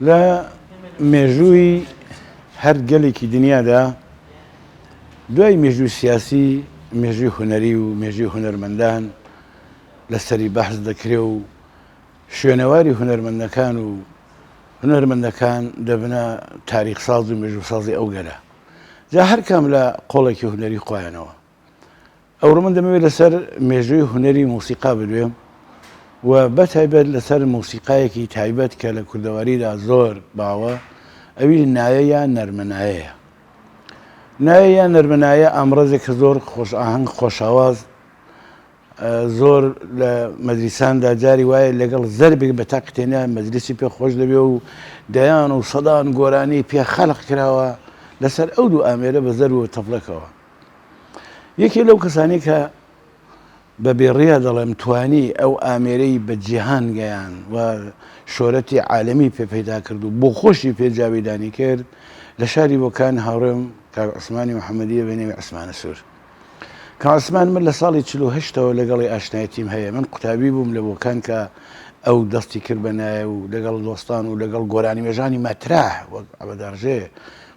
لە مێژووی هەر گەلێکی دنیادا دوای مێژووی سیاسی مێژووی هونەری و مێژووی هونەرمەندان لەسەری بەحس دەکرێ و شوێنەواری هونەرمەندەکان و هونەرمەندەکان دەبنە تاریخساز و مێژووسازی ئەو گەلە جا هەرکام لە قۆڵێکی هونەری خۆیانەوە. ئەوڕۆ من دەمەوێت لەسەر مێژووی هونەری مۆسیقا بدوێم و بە تایبەت لەسەر مۆسیقایەکی تایبەت کە لە کوردەواریدا زۆر باوە ئەویش نایە یا نەرمەنایەیە. نایە یا نەرمەنایە ئامڕازێکە زۆر خۆش ئاهەنگ خۆشاواز زۆر لە مەجلیساندا جاری وایە لەگەڵ زەربێک بە تاقی تەنیا مەجلیسی پێ خۆش دەبێ و دەیان و سەدان گۆرانی پێ خەلق کراوە لەسەر ئەو دوو ئامێرە بە زەرب و تەفلەکەوە. یەکێ لەو کەسانی کە بە بێڕیا دەڵێم توانی ئەو ئامێرەی بە جیهان گەیان و شۆرەتی عالەمی پێ پەیدا کرد و بۆ خۆشی پێ جاویدانی کرد لە شاری بۆکان هاوڕێم کاک عوسمانی محەممەدیە بە نێوی عوسمانە سوور. کاک عوسمان من لە ساڵی 48ەوە لەگەڵی ئاشنایەتیم هەیە من قوتابی بووم لە بۆکان کە ئەو دەستی کرد بە نایە و لەگەڵ دۆستان و لەگەڵ گۆرانیوێژانی مەترەح وەک عەبەدارژێ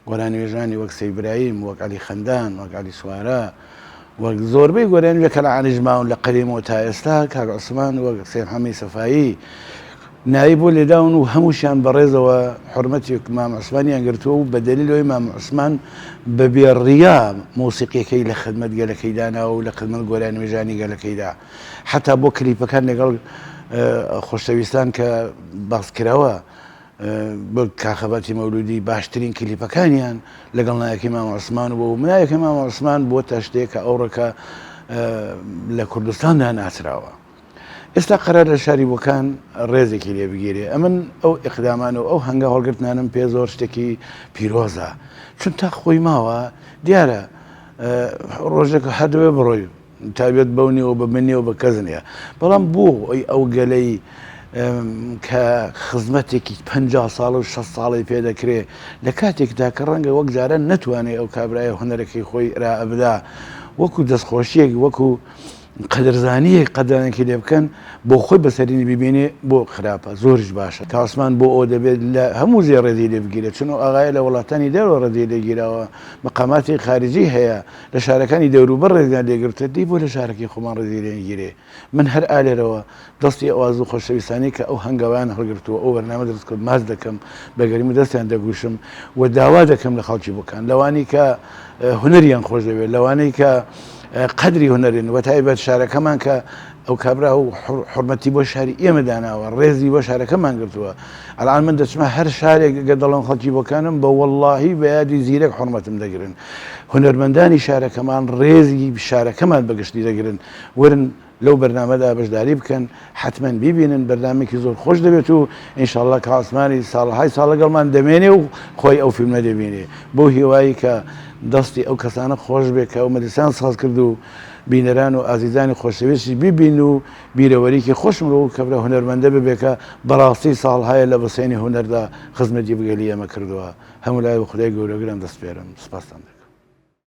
گۆرانیوێژانی وەک سەی برایم، وەک عەلی خەندان، وەک عەلی سوارە، وەک زۆربەی گۆرانیوێژە کە لە عانیش ماون لە قەدیمەوە تا ئێستا، کاک عوسمان، وەک سەید محەمەدی سەفایی ناوی بۆ لێداون و هەمووشیان بە ڕێزەوە حورمەتی مام عوسمانیان گرتووە و بە دەلیل ئەوەی مام عوسمان بە بێ ڕیا مۆسیقیەکەی لە خدمەت گەلەکەی داناوە و لە خدمەت گۆرانیوێژانی گەلەکەیدا حەتا بۆ کلیپەکان لەگەڵ خۆشەویستان کە باس کراوە بۆ کاخەباتی مەولودی باشترین کلیپەکانیان لەگەڵ نایەکەی مامە عوسمان بوو و نایەکەی مامە عوسمان بۆتە شتێک کە ئەوڕۆکە لە کوردستاندا ناسراوە. ئێستا قەرار لە شاری بۆکان ڕێزێکی لێ بگیرێ ئەمن ئەو ئیقدامان و ئەو هەنگاو هەڵگرتنانم پێ زۆر شتێکی پیرۆزە چون تا خۆی ماوە دیارە ڕۆژێک هەر دەوێ بڕۆی تایبەت بەو نیە و بە من نیە و بە کەس نیە بەڵام بۆ ئەی ئەو گەلەی کە خزمەتێکی 50 ساڵ و 6 ساڵی پێ دەکرێ لە کاتێکدا کە ڕەنگە وەک جاران نەتوانێت ئەو کابرای هونەرەکەی خۆی ئرائە بدا وەکو دەستخۆشیەک وەکو قەدرزانیەک قەدرانێکی لێ بکەن بۆ خۆی بەسەرینی ببینێ بۆ خراپە زۆریش باشە کاسمان بۆ ئەو دەبێت لە هەموو زێ ڕێزی لێ بگیرێت چون ئەو ئاغایە لە وڵاتانی دەرەوە ڕێزی لێ گیراوە مقاماتی خارجی هەیە لە شارەکانی دەوروبەر ڕێزیان لێ گرتووە دەی بۆ لە شارەکەی خۆمان ڕێزی لێ نەگیرێ من هەر ئالێرەوە دەستی ئەو ئازو خۆشەویستانەی کە ئەو هەنگاوەیان هەڵگرتووە ئەو بەرنامە دروست کرد ماچ دەکەم بە گەرمی دەستیان دەگوشم و داوا دەکەم لە خەڵکی بۆکان لەوانەی کە هونەریان خۆش دەوێت لەوانەی کە قەدری هونەرن وە تایبەت شارەکەمان کە ئەو کابرا و حرمەتی بۆ شاری ئێمە داناوە ڕێزی بۆ شارەکەمان گرتووە ئەلان من دەچمە هەر شارێک گە دەڵم خەڵکی بۆکانم بە وەڵڵاهی بە یادی زیرەک حرمەتم دەگرن هونەرمەندانی شارەکەمان ڕێزی شارەکەمان بەگشتی دەگرن ورن لەو بەرنامەدا بەشداری بکەن حەتمەن بیبینن بەرنامەیەکی زۆر خۆش دەبێت و ان شاء اللە کە عوسمانی ساڵەهای ساڵ لەگەڵمان دەمێنێ و خۆی ئەو فیلمە دەبینێ بەو هیوایی کە دەستی ئەو کەسانە خۆش بێ کە ئەو مەجلیسیان ساز کرد و بینەران و ئازیزانی خۆشەویستی بیبین و بیرەوەریکی خۆشم لەو کەبرا هونەرمەندە ببێ کە بەڕاستی ساڵهایە لە بەسێنی هونەردا خزمەتی بگەلی ئێمە کردووە هەموو لای بە خودای گەورەگران دەسپێرم سپاستان دەکەم.